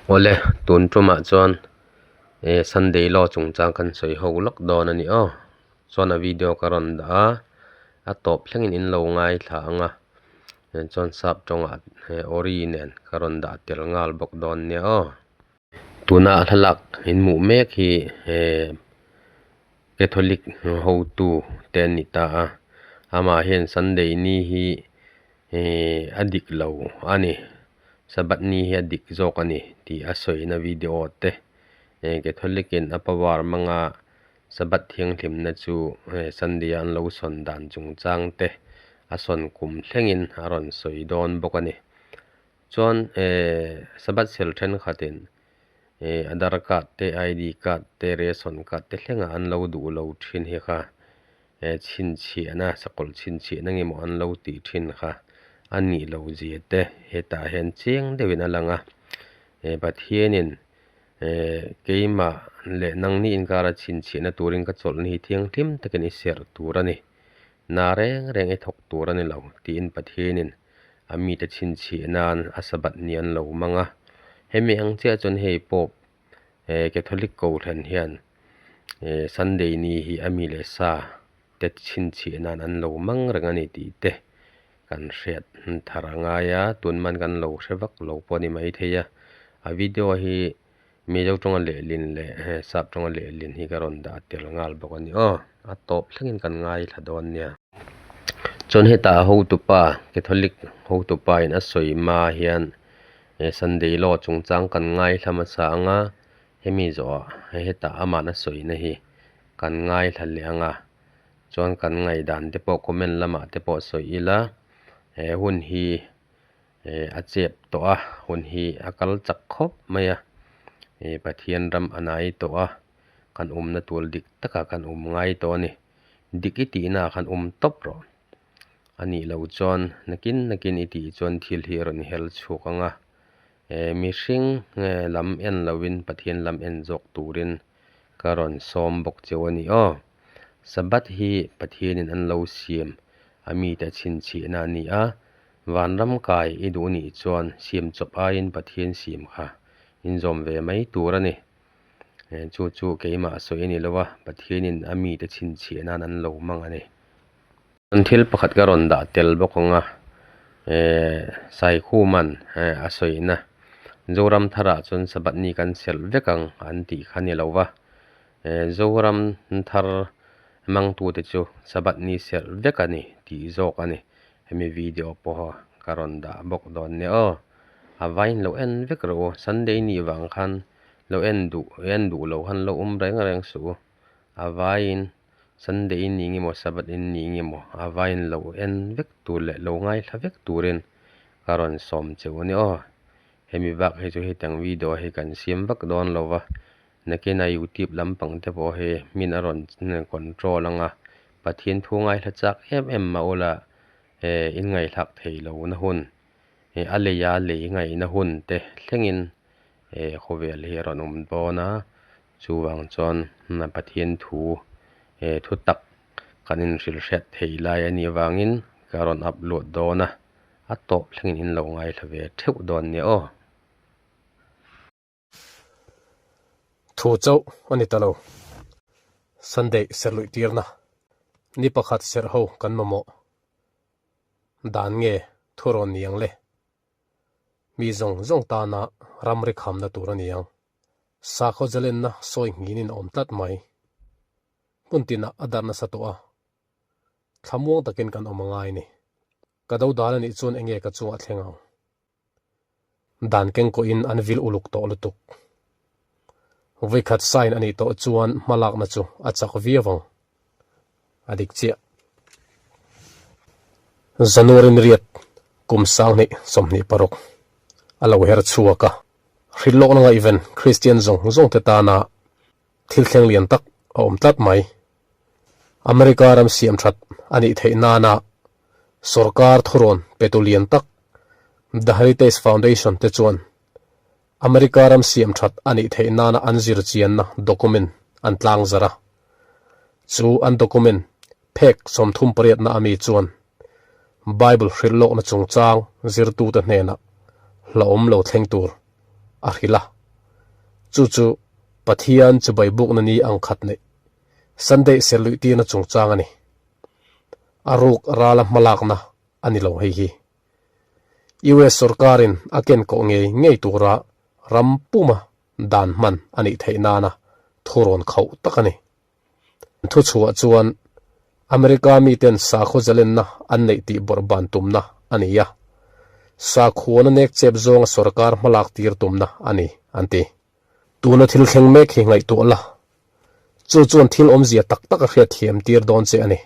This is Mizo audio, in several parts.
Awle, tun tumah chuan eh Sunday law chungchang kan sawi ho lawk dawn a ni aw. Chuan a video ka rawn dah a, a tawp thlengin in lo ngaithla ang a, chuan sap tawngah ori nen ka rawn dah tel nghal bawk dawn nia aw. Tuna thlalak in hmuh mek hi eh Catholic hotu te an ni ta a, amah hian Sunday ni hi eh a dik lo a ni, Sabbath ni hi a dik zawk a ni tih a sawina video te eh Catholic in a power hmanga Sabbath thianghlimna chu eh Sunday a an lo sawn dan chungchang te a sawn kum thlengin a rawn sawi dawn bawk a ni. Chuan eh Sabbath sel thenkhatin eh Aadhaar card te ID card te ration card te thlengah an lo duh lo thin hi kha eh chhinchhiahna sakawlh chhinchhiahna nge maw an lo tih thin kha a nih loh zia te hetah hian chiang deuhin a lang a eh Pathianin eh keimah leh nangni inkara chhinchhiahna turin ka chawlhna hi thianghlim takin i serh tur a ni na reng reng i thawk tur a ni lo tiin Pathianin a mite chhinchhiah nan a Sabbath ni an lo hmang a. Hemi ang chiah chuan hei Pope eh Catholic Kohhran hian eh Sunday ni hi a mi leh sa te chhinchhiah nan an lo hmang reng a ni tih te kan hriat thar a ngai a, tun man kan lo hre vak lo pawh a ni maithei a. A video hi Mizo tawnga lehlin leh sap tawnga lehlin hi ka rawn dah tel nghal bawk a ni aw. A tawp thlengin kan ngaithla dawn nia. Chuan hetah hotupa Catholic hotupa in a sawi hma hian Sunday law chungchang kan ngaithla hmasa ang a, hemi zawhah hetah amahna sawina hi kan ngaithla leh ang a. Chuan kan ngaihdan te pawh comment lamah te pawh sawi ila he hun hi eh a chep tawh a hun hi a kal chak khawp mai a eh Pathian ram a nai tawh a kan awmna tur dik takah kan awm ngai tawh a ni dik i tihna ah khan awm tawp rawh a nih loh chuan nakin nakin i tih chuan thil hi a rawn hel chhuak ang a eh mihring lam en lovin Pathian lam en zawk turin ka rawn sawm bawk cheu a ni aw Sabbath hi Pathianin an lo siam a mite chhinchhiahna a ni a. Vanram kai i duh nih chuan siam chawp aiin Pathian siam kha inzawm ve mai tur a ni. Chu chu keimah sawi a ni lo a, Pathianin a mite chhinchhiah nan an lo hmang a ni. Chuan thil pakhat ka rawn dah tel bawk ang a, Saikhuman a sawina Zoram tharah chuan Sabbath ni kan serh vek ang an tih kha a ni lo va, Zoram thar hmangtute chu Sabbath ni serh vek a ni tih zawk a ni. Hemi video pawha ka rawn dah bawk dawn nia aw. A vain lo en vek rawh u, Sunday nih vang khan lo en duh en duh lo khan lo awm reng reng suh u. A vaiin Sunday in nih nge maw Sabbath in nih nge maw a vaiin lo en vek tur leh lo ngaithla vek turin ka rawn sawm che u nia aw. Hemi bak hi chu hetiang video hi kan siam vak dawn lo va, Nakinah YouTube lampang te pawh hi min a rawn control ang a, Pathian thu ngaihla chak em em mah ula eh in ngaihlak thei lo na hun eh a lei a lei ngaihna hun te thlengin eh khawvel hi a rawn awm dawn a, chuvang chuan Pathian thu eh thu tak kan inhrilh hriat thei lai a nih avangin ka rawn upload dawn a, a tawp thlengin in lo ngaihla ve theuh dawn nia aw. Thu chauh a ni ta lo. Sunday serh luih tirna ni pakhat serh ho kan mamawh dan nge thu rawn ni ang le? Mi zawng zawng tana ramri khamna tur a ni ang. Sakhaw zalenna sawi nghinin a awm tlat mai. Hmun tinah a darh nasa tawh a, thlamuang takin kan awm a ngai ni. Ka do dan a nih chuan enge ka chungah thleng ang? Dan kengkawhin an vil uluk tawh lutuk. Vawikhat sign a nih tawh chuan hmalakna chu a chak viau ang. A dik chiah. January ni riat kum 2026 a lo her chhuak a. Hrilhlawkna ngaihven Kristian zawng zawng te tana thil thleng lian tak a awm tlat mai. America ram siam that a nih theih nana Sorkar thurawn petu lian tak The Heritage Foundation te chuan America ram siam that a nih theih nana an zir chianna document an tlang zar a. Chu an document phek 38 na ami chuan Bible hrilhlawkna chungchang zirtute hnenah hlauhawm lo thleng tur a hrilh a. Chu chu Pathian chibai bukna ni ang khat neih Sunday serh luih tirna chungchang a ni. A ruk rala hmalakna a ni lo hei hi. US sorkarin a ken kawh ngei ngei tura ram puma dan hman a nih theih nana thurawn khauh tak a ni. Thuchhuah chuan America miten sakhaw zalenna an neih tih bawrhban tumna a ni a, sakhuana nek chep zawnga sorkar hmalak tir tumna a ni, an ti. Tuna thil thleng mek hi ngaihtuah la, chu chuan thil awmzia tak tak a hriatthiam tir dawn che a ni.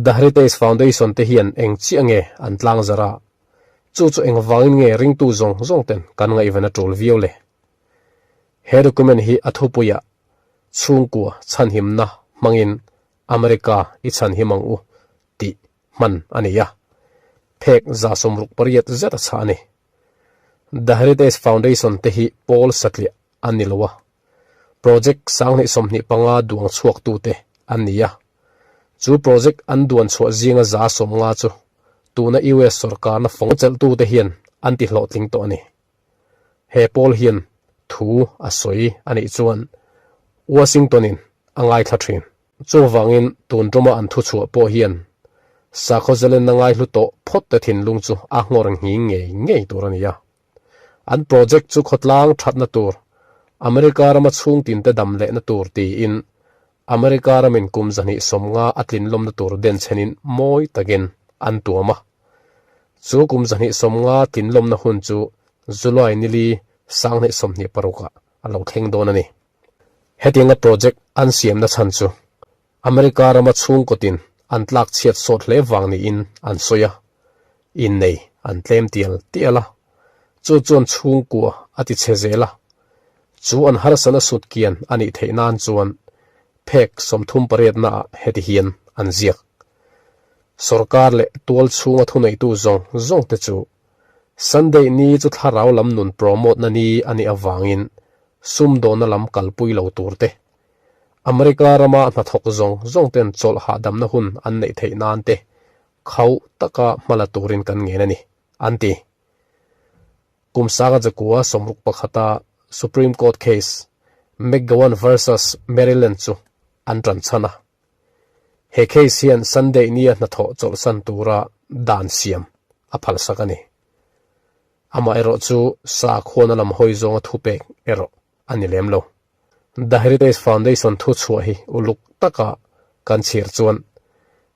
The Heritage Foundation te hian eng chiah nge an tlang zar a, chu chu engvangin nge ringtu zawng zawng ten kan ngaihven a tul viau le? He document hi a thupuiah chhungkua chhanhimna hmangin America i chhanhim ang u tih hman a ni a, phek 68 zet a chhah a ni. The Heritage Foundation te hi pawl satliah an ni lo a, project 2025 duang chhuaktute an ni a. Chu project an duan chhuah zinga 50 chu tuna US sorkarna fawng chelhtute hian an ti hlawhtling tawh a ni. He pawl hian thu a sawi a nih chuan Washington-in a ngaithla thin. Chuvangin tun tuma an thuchhuah pawh hian sakhaw zalenna ngaihlu tawh phawt te thinlung chu a nghawr nghing ngei ngei tur a ni a. An project chu khawtlang thatna tur, America rama chhungtinte dam lehna tur tiin America ramin kum 250 a tlinlawmna tur denchhenin mawi takin an tuam a. Chu kum 250 tlinlawmna hun chu July nili 2026 ah a lo thleng dawn a ni. Hetianga project an siamna chhan chu America rama chhungkawtin an tlak chhiat sawt hle vang niin an sawi a, innei an tlem tial tial a, chu chuan chhungkua a ti chhe zel a, chu an harsatna sut kian a nih theih nan chuan phek 38 naah heti hian an ziak. Sorkar leh tual chhunga thuneitu zawng zawng te chu Sunday ni chu thlarau lam nun promote na ni a nih avangin sumdawnna lam kalpui lo tur te, America rama hnathawk zawng zawng ten chawlh hahdamna hun an neih theih nan te khauh taka hmala turin kan ngen a ni, an ti. Kum sanga zakua 61a Supreme Court case McGowan versus Maryland chu an tan chhan a. He case hian Sunday nia hnathawh chawlhsan tura dan siam a phalsak a ni. Amaherawh chu sakhuana lam hawi zawnga thupek erawh a ni lem lo. The Heritage Foundation thuchhuah hi uluk taka kan chhir chuan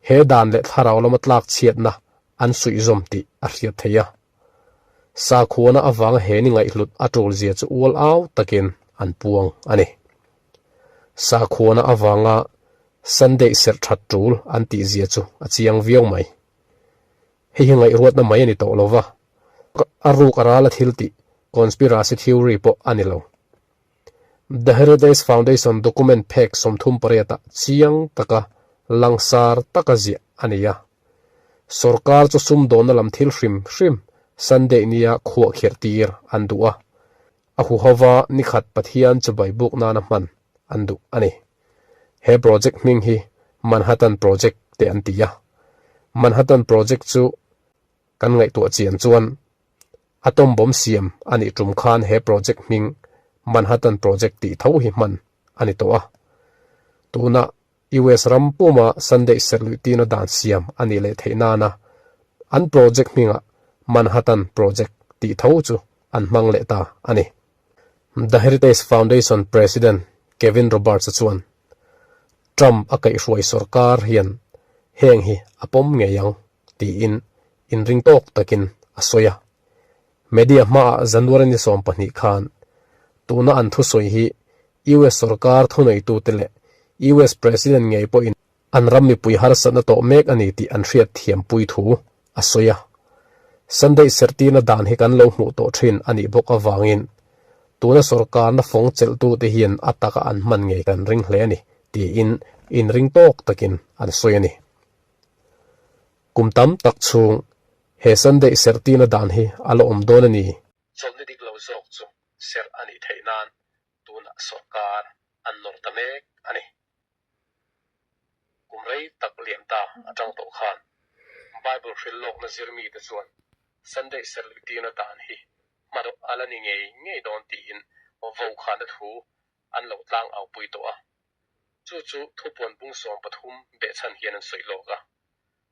he dan leh thlarau lama tlak chhiatna an suihzawm tih a hriat theih a. Sakhuana avanga he ni ngaihhlut a tul zia chu ual au takin an puang a ni. Sakhuana avanga Sunday serh that tul an tih zia chu a chiang viau mai. Hei hi ngaihruatna mai a ni tawh lo va, a ruk a rala thil tih conspiracy theory pawh a ni lo. The Heritage Foundation document phek 38 ah chiang taka langsar taka ziah a ni a. Sorkar chu sumdawnna lam thil hrim hrim Sunday nia khuah khirh tir an duh a, a huhova nikhat Pathian chibai buk nana hman an duh a ni. He project hming hi Manhattan Project te an ti a. Manhattan Project chu kan ngaihtuah chian chuan atom bomb siam a nih tum khan he project hming Manhattan Project tih tho hi hman a ni tawh a. Tuna US ram puma Sunday serh luih tirna dan siam a nih leh theih nana an project hmingah Manhattan Project tih tho chu an hmang leh ta a ni. The Heritage Foundation President Kevin Roberts-a chuan, Trump a kaihhruai sorkar hian heng hi a pawm ngei ang, tiin inring tawk takin a sawi a. Media hmaah January ni 12 khan tuna an thusawi hi US sorkar thuneitute leh US President ngei pawhin an ram mipui harsatna tawh mek a ni tih an hriat thiampui thu a sawi a. Sunday serhtirna dan hi kan lo hmuh tawh thin a nih bawk avangin tuna sorkarna fawng chelhtute hian a taka an hman ngei kan ring hle a ni tiin inring tawk takin an sawi a ni. Kum tam tak chhung he Sunday serhtirna dan hi a la awm dawn a ni. Chawlhni dik lo zawk chu serh a nih theih nan tunah sorkar an nawr ta mek a ni. Kum rei tak liam ta atang tawh khan Bible hrilh lawkna zir mite chuan Sunday serh luih tirna dan hi hma dawh a la ni ngei ngei dawn tiin Vokhana thu an lo tlang aupui tawh a. Chu chu thupuan bung 13 behchhan hian an sawi lawk a.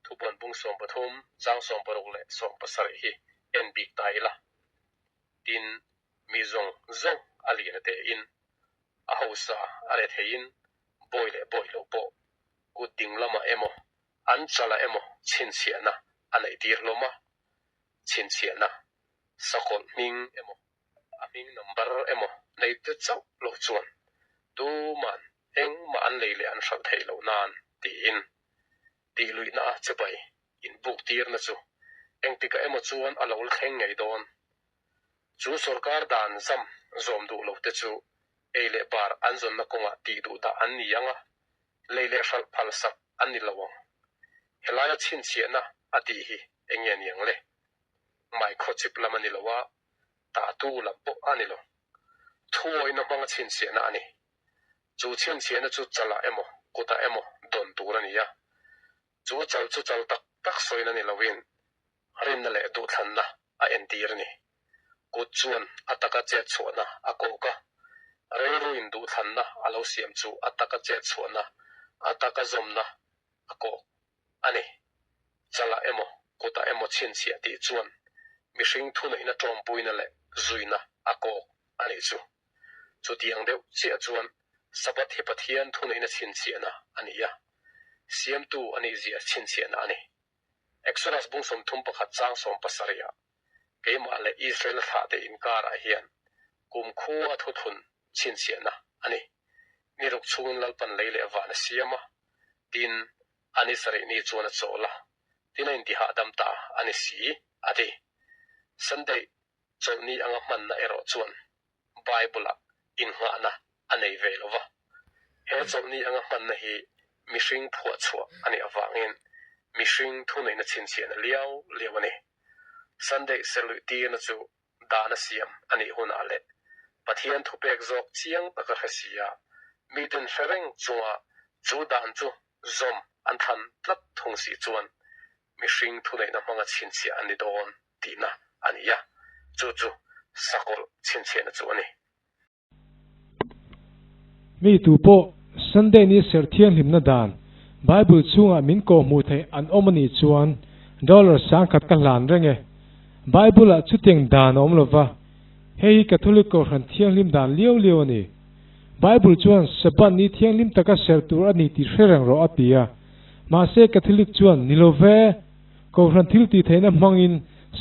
Thupuan bung 13, chang 16 leh 17 hi en bik ta ila. Tin, mi zawng zawng a lian a tein, a hausa a re theiin, bawi leh bawi lo pawh kut ding lamah emaw, an chalah emaw chhinchhiahna a neih tir hlawm a. Chhinchhiahna, sakawlh hming emaw, a hming number emaw nei te chauh lo chuan tuman engmah an lei leh an hralh theih loh nan tiin tihluihna a chibai inbuk tirna chu engtikah emaw chuan a lo la thleng ngei dawn. Chu sorkar dan zam zawm duh lo te chu ei leh bar an zawnna kawngah tih duh dah an ni ang a, lei leh hralh phal sak an ni lo ang. Helaia chhinchhiahna a tih hi eng nge ni ang le? Microchip lam a ni lo a, tahtu lam pawh a ni lo. Thuawihna hmanga chhinchhiahna a ni. Chu chhinchhiahna chu chalah emaw, kutah emaw dawn tur a ni a. Chu chal chu chal tak tak sawina ni loin rinna leh duhthlanna a entir a ni. Kut chuan a taka chet chhuahna a kawk a, rilruin duhthlanna a lo siam chu a taka chet chhuahna, a taka zawmna a kawk a ni. Chalah emaw, kutah emaw chhinchhiah tih chuan mihring thuneihna tawmpuina leh zuina a kawk a nih chu. Chutiang deuh chiah chuan Sabbath hi Pathian thuneihna chhinchhiahna a ni a, Siamtu a nihzia chhinchhiahna a ni. Exodus bung 31 chang 17 ah keimah leh Israel thlahte inkarah hian kumkhua thuthun chhinchhiahna a ni. Ni ruk chhungin Lalpan lei leh van a siam a, tin, a ni sarih ni chuan a chawl a, tin a intihahdam ta a ni si, a ti. Sunday chawlhni anga hmanna erawh chuan Bible-ah innghahna a nei ve lo va. He chawlhni anga hmanna hi mihring phuahchhuah a nih avangin mihring thuneihna chhinchhiahna liau liau a ni. Sunday serluih tirna chu dana siam a nih hunah leh Pathian thupek zawk chiang taka hre si a, miten hre reng chunga chu dan chu zawm an thlan tlat thung si chuan mihring thuneihna hmanga chhinchhiah an ni dawn tihna a ni a, chu chu sakawlh chhinchhiahna chu a ni. Mi tu pawh Sunday ni serh thianghlimna dan Bible chhungah min kawhhmuh theih an awm a nih chuan dollar 10,000 ka hlan reng e. Bible-ah chutiang dan a awm lo va, hei hi Catholic Kohhran thianghlim dan liau liau a ni. Bible chuan Sabbath ni thianghlim taka serh tur a ni tih hre reng rawh a ti a. Mahse Catholic chuan ni lo ve! Kohhran thil tih theihna hmangin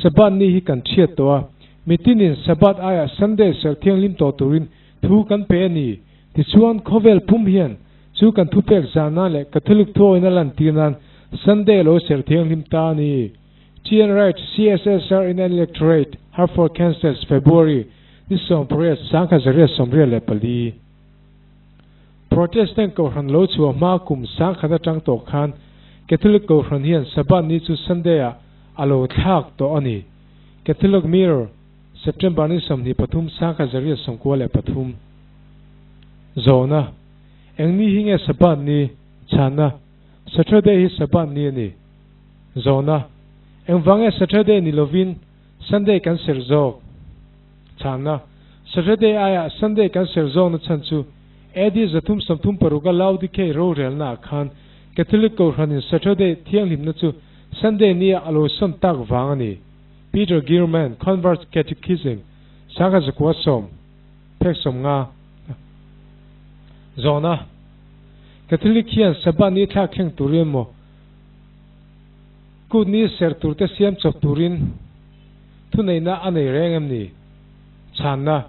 Sabbath ni hi kan thiat tawh a, mitinin Sabbath aiah Sunday serh thianghlim tawh turin thu kan pe a ni. Tichuan, khawvel pum hian chu kan thupek zahna leh Catholic thuawina lantir nan Sunday lo serh thianghlim ta a ni. TN Wright, CSSR in an Electorate, Hartford, Kansas, February, ni 18, 1984. Protestant Kohhran lo chhuah hma kum 10,000 atang tawh khan Catholic Kohhran hian Sabbath ni chu Sunday-ah a lo thlak tawh a ni. Catholic Mirror, September ni 23, 1993. Zawhna, Eng ni hi nge Sabbath ni? Chhanna, Saturday hi Sabbath ni a ni. Zawhna, Engvang nge Saturday ni lovin Sunday kan serh zawk? Chhanna, Saturday aiah Sunday kan serh zawkna chhan chu AD 336 a Laodikei rorelnaah khan Catholic Kohhranin Saturday thianghlimna chu Sunday nia a lo sawn tak vang a ni. Peter Gierman, Converts Catechism, 1910, phek 50. Zawhna, Catholic hian Sabbath ni thlak thleng turin emaw kut ni serh turte siam chawp turin thuneihna a nei reng em ni? Chhanna,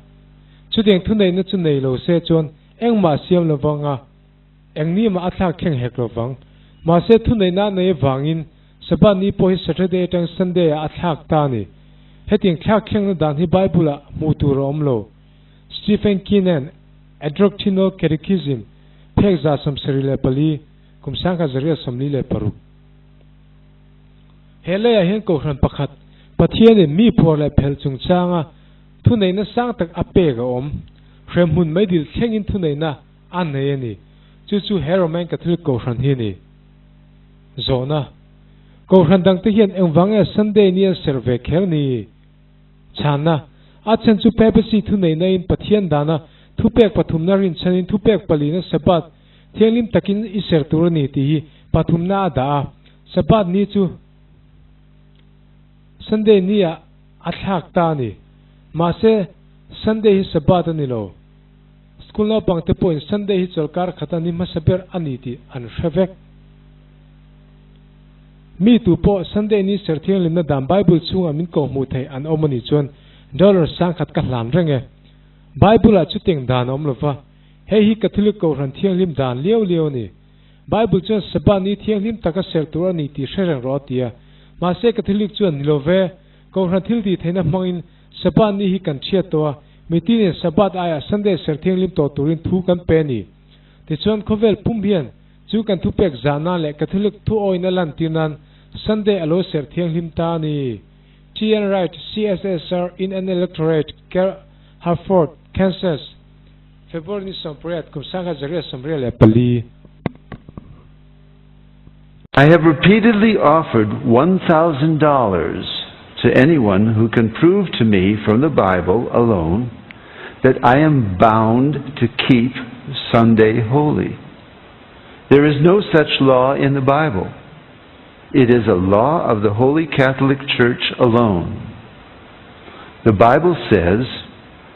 Chutiang thuneihna chu nei lo se chuan engmah siam lo vang a, eng ni mah a thlak thleng hek lo vang. Mahse thuneihna a nei avangin Sabbath ni pawh hi Saturday atang Sunday ah a thlak ta a ni. Hetiang thlak thlengna dan hi Bible ah hmuh tur a awm lo. Stephen Keenan, A Doctrinal Catechism, phek 74, kum 1946. He leiah hian Kohhran pakhat, Pathianin mi phuar leh phelh chungchanga thuneihna sang tak a pek a awm. Hremhmun meidil thlengin thuneihna a nei a ni. Chu chu he Roman Catholic Kohhran hi a ni. Zawhna, Kohhran dangte hian engvang nge Sunday ni an serh ve kher ni? Chhanna, A chhan chu Papacy thuneihna in Pathian dana thupek pathumna rinchhanin thupek palina Sabbath thianghlim takin i ser tur a ni tih hi pathumna a dah a. Sabbath ni chu Sunday ni ah a thlak ta a ni. Mahse, Sunday hi Sabbath a ni lo. School naupangte pawhin Sunday hi chawlhkar khata ni hmasa ber a ni tih an hre vek. Mi tu pawh Sunday ni ser thianghlimna dan Bible chhungah min koh hmuh theih an awm a nih chuan dollar sangkhat ka hlan reng e. Bible ah chutiang dan a awm lova, hei hi Catholic Kohhran thianghlim dan liau liau a ni. Bible chuan Sabbath ni thianghlim taka ser tur a ni tih hre reng rawh a ti a. Mahse Catholic chuan ni lo ve, Kohhran thil tih theihna hmangin Sabbath ni hi kan chhiat tawh a, mitinin Sabbath aiah Sunday ser thianghlim tawh turin thu kan pe a ni. Tichuan khawvel pum hian Chu kan thupek zah nan leh Catholic thuawina lantir nan Sunday a lo serh thianghlim ta a ni. TN Wright, CSSR, in an electorate, Hartford, Kansas, February ni 18, kum 1984. I have repeatedly offered $1,000 to anyone who can prove to me from the Bible alone that I am bound to keep Sunday holy. There is no such law in the Bible. It is a law of the Holy Catholic Church alone. The Bible says,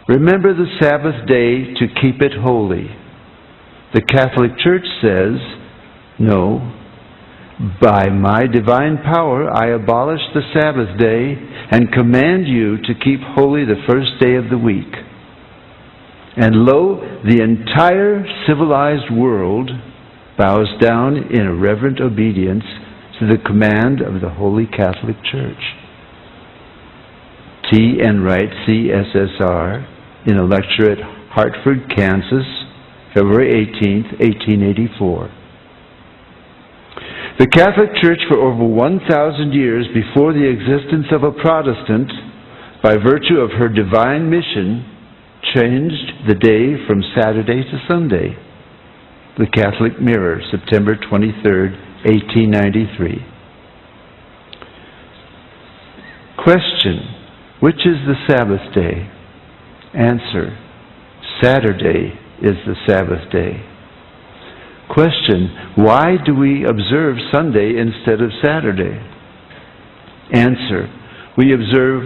Remember the Sabbath day to keep it holy. The Catholic Church says, No, by my divine power I abolish the Sabbath day and command you to keep holy the first day of the week. And lo, the entire civilized world bows down in a reverent obedience to the command of the Holy Catholic Church. T. Enright, CSSR, in a lecture at Hartford, Kansas, February 18, 1884. The Catholic Church, for over 1,000 years before the existence of a Protestant, by virtue of her divine mission, changed the day from Saturday to Sunday. The Catholic Mirror, September 23, 1893. Question Which is the Sabbath day? Answer Saturday is the Sabbath day. Question Why do we observe Sunday instead of Saturday? Answer We observe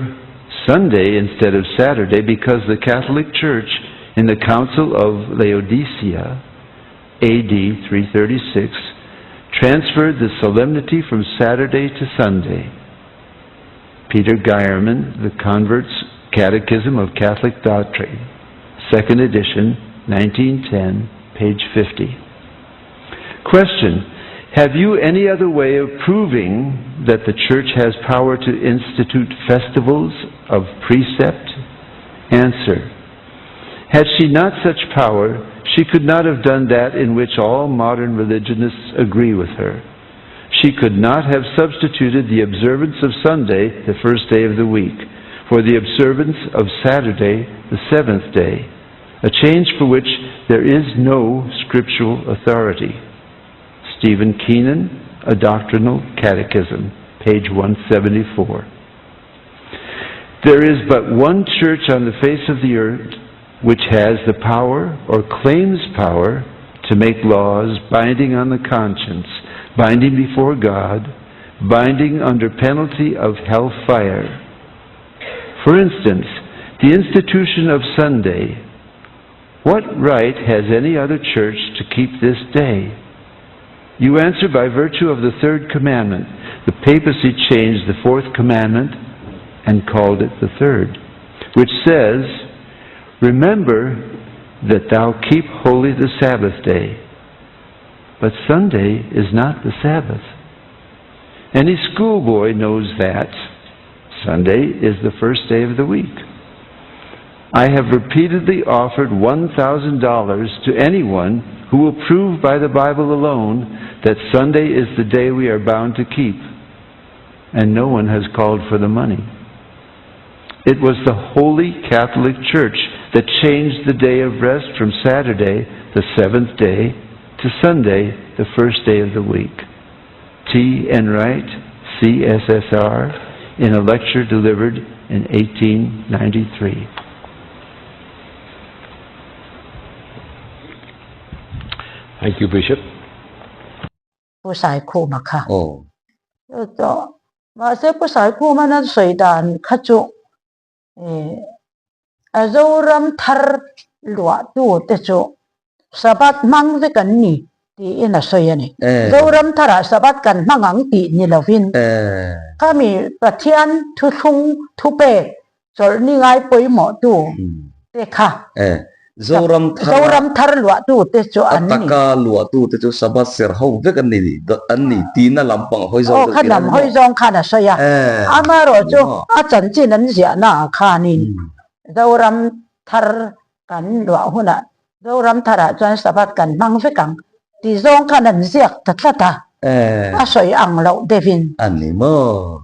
Sunday instead of Saturday because the Catholic Church in the Council of Laodicea, AD 336, transferred the solemnity from Saturday to Sunday. Peter Geierman, The Convert's Catechism of Catholic Doctrine, second edition, 1910, page 50. Question Have you any other way of proving that the Church has power to institute festivals of precept? Answer Had she not such power, she could not have done that in which all modern religionists agree with her. She could not have substituted the observance of Sunday, the first day of the week, for the observance of Saturday, the seventh day, a change for which there is no scriptural authority. Stephen Keenan, A Doctrinal Catechism, page 174. There is but one church on the face of the earth which has the power or claims power to make laws binding on the conscience, binding before God, binding under penalty of hell fire. For instance, the institution of Sunday. What right has any other church to keep this day? You answer by virtue of the third commandment. The papacy changed the fourth commandment and called it the third, which says, Remember that thou keep holy the Sabbath day. But Sunday is not the Sabbath. Any schoolboy knows that. Sunday is the first day of the week. I have repeatedly offered $1,000 to anyone who will prove by the Bible alone that Sunday is the day we are bound to keep, and no one has called for the money. It was the Holy Catholic Church that changed the day of rest from Saturday, the seventh day, to Sunday, the first day of the week. T. Enright, CSSR, in a lecture delivered in 1893. Thank you, Bishop. Pu Saikhuma kha. Mahse Pu Saikhuma nan sawi dan kha chu a Zoram thar luahtu te chu Sabbath hmang vek an ni tiin a sawi a ni. Zoram tharah Sabbath kan hmang ang tih ni lovin khami Pathian thuthlung thupek Chawlhni ngai pawimawhtu te kha. Zoram thar Zoram thar luahtu te chu an ni. A taka luahtu te chu Sabbath ser ho vek an ni an ni tina lampang hawi zawng Aw kha lam hawi zawng khan a sawi a. Amaherawhchu a chanchin an ziahna ah khanin Zoram thar kan luah hunah Zoram tharah chuan Sabbath kan hmang vek ang ti zawng khan an ziak ta tlat a. A sawi ang loh deuhin. A ni maw?